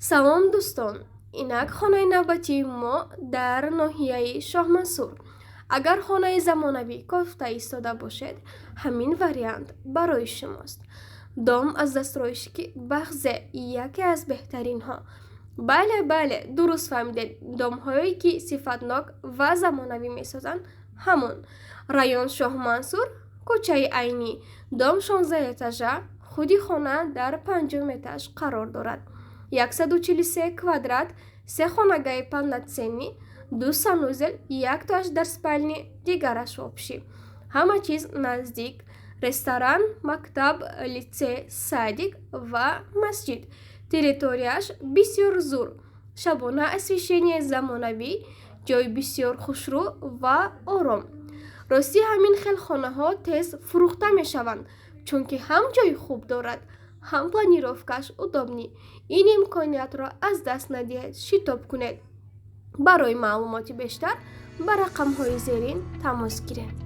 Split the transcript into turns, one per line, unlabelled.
Салом, дӯстон! Инак, хонаи навбатии мо дар ноҳияи Шоҳмансур. Агар хонаи замонавӣ кофта истода бошед, ҳамин вариант барои шумост. Дом аз застройщики Бахзе, яке аз беҳтаринҳо. Бале, бале, дуруст фаҳмидед, домҳое, ки сифатнок ва замонавӣ месозанд, ҳамон. Район Шоҳмансур, кӯчаи Айнӣ. Дом 16 этажа, худи хона дар панҷум этаж қарор дорад. 143 квадрат, се хонагаи полноценный, ду санузел, яктоаш дар спальни, дигараш общий. Ҳама чиз наздик: ресторан, мактаб, литсей, садик ва масҷид. Территорияш бисёр зур, шабона освещение замонавӣ, ҷои бисёр хушрӯ ва ором. Ростӣ, ҳамин хел хонаҳо тез фурӯхта мешаванд, чунки ҳам ҷои хуб дорад, ҳам планировкаш удобный. Ин имкониятро аз даст надиҳед, шитоб кунед. Барои маълумоти бештар ба рақамҳои зерин тамос гиред.